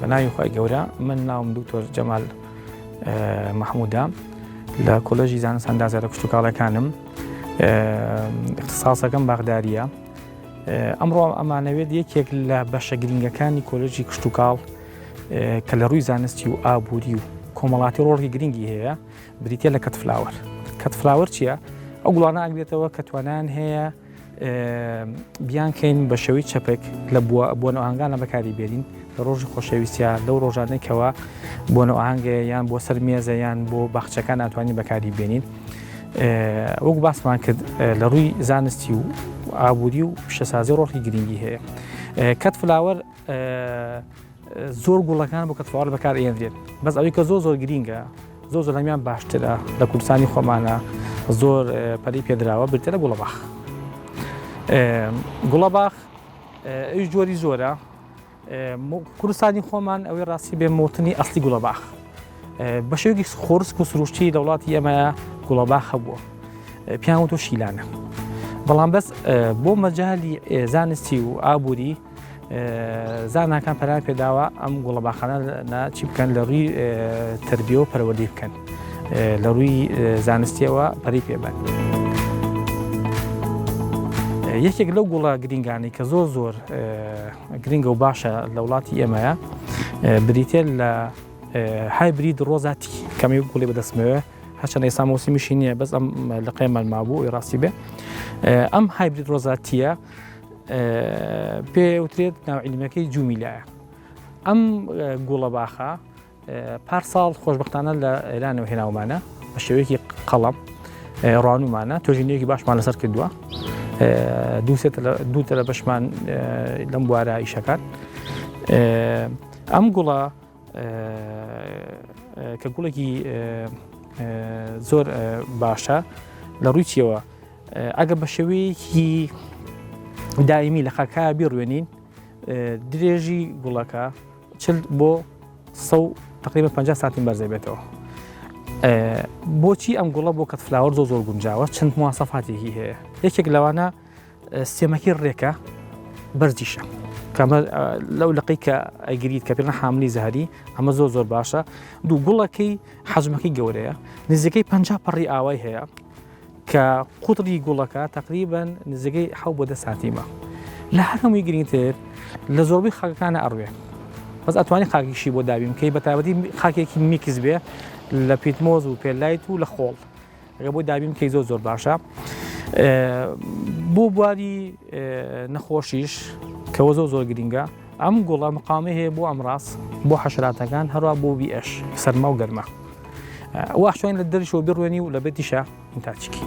بە ناوی خوای گەورە من ناوم دکتۆر جەمال مەحموودە لە کۆلێژی زانست ئەندازیارە کشتوکاڵەکانم اختصاصەکەم باخداریە ئەمڕۆ ئەمانەوێت یەکێک لە بەشە گرنگەکانی کۆلێژی کشتوکاڵ کە لە ڕووی زانستی و ئابووری و کۆمەڵاتی ڕۆڵی گرنگی هەیە بریتە لە cut flower cut flower چییە؟ ئەو گوڵانە ئەگرێتەوە کە توانیان هەیە بیانکەین بە شێوەی چەپک لە بۆنە ئاهەنگانە بەکاری بێنین لە ڕۆژی خۆشەویستیا لەو ڕۆژانەی کەوا بۆنە ئاهەنگەیە یان بۆ سەر مێزە یان بۆ باخچەکان ناتوانین بەکاری بێنین وەک باسمان کرد لە ڕووی زانستی و ئابووری و پیشەسازی ڕۆڵی گرنگی هەیە cut flower زۆر گوڵەکان بۆ cut flower بەکار ئێنرێت بەس ئەوەی کە زۆر زۆر گرینگە زۆر زۆر هەمیان باشترە لە کوردستانی خۆمانە زۆر پەری پێدراوە بریتە لە گوڵەباخ گوڵەباخ ئەویش جۆری زۆرە کوردستانی خۆمان ئەوەی ڕاستی بێ مۆتنی ئەسلی گوڵەباخ بە شێوەیەکی خۆرسک و سروشتی لە وڵاتی ئێمە گوڵەباخ هەبووە پیان وتۆ شیلانە بەڵام بەس بۆ مەجای زانستی و ئابووری زاناکان پەرەیان پێداوە ئەم گوڵەباخانە چی بکەن لە ڕووی تربیە و پەروەردەی بکەن لە ڕووی زانستیەوە پەری پێبن. یەکێک لەو گوڵە گرنگانی کە زۆر زۆر گرنگە و باشە لە وڵاتی ئێمەیە بریتە لە hybrid ڕۆزاتی کەمی گوڵی بەدەستمەوە هەرچەند ئێستا مۆسیمیشی نییە بەس ئەم لقێمان مابوو ڕاستی بێ ئەم hybrid ڕۆزاتیە پێ وترێت ناو عیلمیەکەی جومیلایە ئەم گوڵە باخە پار ساڵ خۆشببختانە لە ئێرانەوە هێناومانە بە شێوەیەکی قەڵەم ڕانومانە توێژینەوەیەکی باشمان لەسەر کردووە دوو تەلە بەشمان لەم بوارە ئیشەکان ئەم گوڵە کە گوڵێکی زۆر باشە لە ڕووی چیەوە ئەگە بە شێوەیەکی دایمی لە خاکە بیڕوێنین درێژی گوڵەکە چل بۆ تقریبا 50 سانتیم بەرزە بێتەوە بۆچی ئەم گوڵە بۆ cut flower زۆر زۆر گونجاوە چەند مواسەفاتێکی هەیە یەکێک لەوانە stem ەکەی ڕێکە بەرزیشە کەمە لەو لقی کە ئەگریت کە پێ حاملی زەهری ئەمە زۆر زۆر باشە دوو گوڵەکەی حەجمەکەی گەورەیە نزیکەی پ پەڕی ئاوای هەیە کە قوتری گوڵەکە تقریبا نزیکەی حەو بۆ دە سانتیمە لە هەر هەمووی گرنگتر لە زۆربەی خاکەکانە ئەڕوێ بەس ئەتوانی خاکیشی بۆ دابین بکەی بە تایبەتی خاکێکی mix بێ لە peat moss و perlite و لە خۆڵ ئەگە بۆ دابین بکەی زۆر زۆر باشە بۆ بواری نەخۆشیش کەەوە زۆر زۆر گرنگە ئەم گوڵە مقاومی هەیە بۆ ئەمڕاز بۆ حەشراتەکان هەروە بۆ بیئەش سەرما و گەرما واحشوین لە دەرشەوە بڕوێنی و لە بێتیشە ئینتاجکی.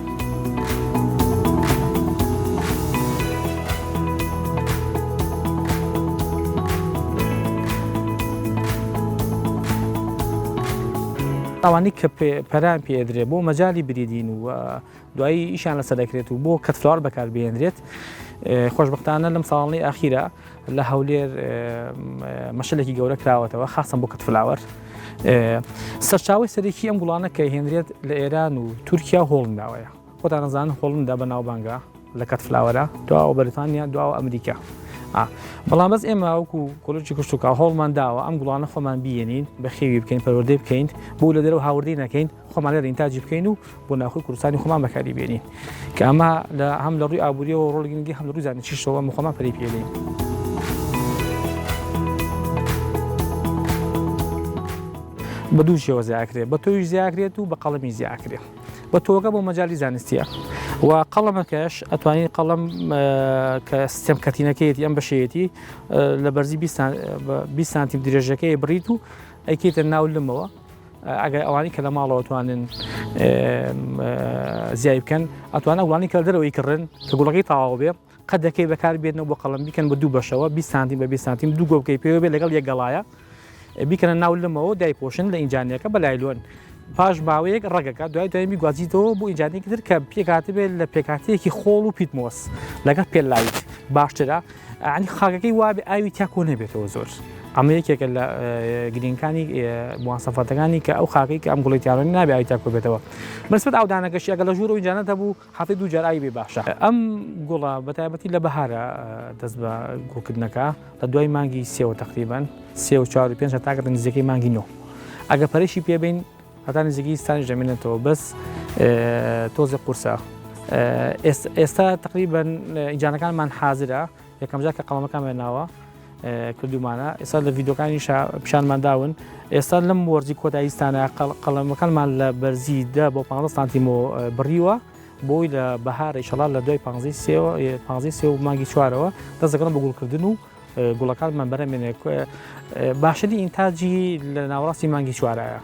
ئەوانەی کە پەرەیان پێ ئەدرێ بۆ مەجالی breeding و دوایی ئیشیان لەسەر دەکرێت و بۆ cut flower بەکاربهێنرێت خۆشببختانە لەم ساڵی ئاخیرە لە هەولێر مەشەلێکی گەورە کراوەتەوە خاصم بۆ cut flower سەرچاوی سەرەکی ئەم گوڵانە کە هێنرێت لە ئێران و تورکیا و هۆڵنداوەیە خۆتان ئەزانن هۆڵندا بە ناوبانگە لە cut flower ە دواوە بەریتانیا دواوە ئەمریکا بەڵام بەس ئێمە وەکو کۆلێژی کشتوکاڵ هەوڵمان داوە ئەم گوڵانە خۆمان بیێنین بە خێوی بکەین پەروەردەی بکەین بۆ لە دەرەوە هاوردەی نەکەین خۆمان لێرە ئینتاجی بکەین و بۆ ناوخۆی کوردستانی خۆمان بەکاری بێنین کە ئەمە لە هەم لە ڕووی ئابووریەوە ڕۆڵ گرنگی هەم لە ڕووی زانستیشەوە ئەمە خۆمان پەرەی پێدەین. بە دوو شێوە زیاکرێت بە تۆویش زیاکرێت و بە قەڵەمی زیاکرێت. بە تۆوەکە بۆ مەجالی زانستیە و قەڵەمەکەش ئەتوانین قەڵەم کە stem cutting ەکەیەتی ئەم بەشەیەتی لە بەرزی 20 سانتیم درێژەکەی بڕیت و ئەیکەیتە ناو لمەوە ئەگەر ئەوانی کە لە ماڵەوە توانن زیای بکەن ئەتوانە وڵانی کە دەرەوەی کڕن کە گوڵەکەی تەواو بێ قەدەکەی بەکار بێنەوە بۆ قەڵەم بیکەن بە دوو بەشەوە 20 سانتیم بە 20 سانتیم دوو گۆ بکەی پێوە بێ لەگەڵ یەک گەڵایە بیکەنە ناو لمەوە دایپۆشن لە ئینجانەکە بە لایلۆن پاش ماوەیەک ڕەگەکە دوای دوای بیگوازیتەوە بۆ ئینجانێکی تر کە پێکهاتبێت لە پێکهاتەیەکی خۆڵ و peat moss لەگەڵ perlite باشترە عنی خاکەکەی وابێ ئاوی تیا کۆ نەبێتەوە زۆر. ئەمە یەکێکە لە گرینگەکانی مواسەفاتەکانی کە ئەو خاکەی کە ئەم گوڵی تیاڕۆنی نابێ ئاوی تا کۆبێتەوە. بەنسبەت ئاودانەکەشی ئەگەر لە ژوورەوە ئینجانەت هەبوو هەفتەی دوو جار ئاوی بێ باشە. ئەم گوڵە بە تایبەتی لە بەهارە دەست بە گوڵکردنەکە لە دوای مانگی سێوە تەقریبەن سێ و چوار و پێنج هەتا گەتە نزیکەی مانگی نۆ ئەگەر پەرشی پێ بین هەتا نزیکەی زستانیش دەمێنێتەوە بەس تۆزێ قورسە ئێستا تقریبن ئینجانەکانمان حازرە یەکەم جار کە قەڵەمەکانمان ناوە کردومانە ئێستا لە ڤیدۆکانیشا پیشانمان داون ئێستا لەم وەرزی کۆتاییستانە قەڵەمەکانمان لە بەرزی دە بۆ 15 سانتیمۆ بڕیوە بۆی لە بەهار ئیشەڵا لە دوای 15 سێوە 15 سێ و مانگی چوارەوە دەست دەکەن بە گوڵکردن و گوڵەکانمان بەرەمێنێ باشترین ئینتاجی لە ناوەڕاستی مانگی چوارایە.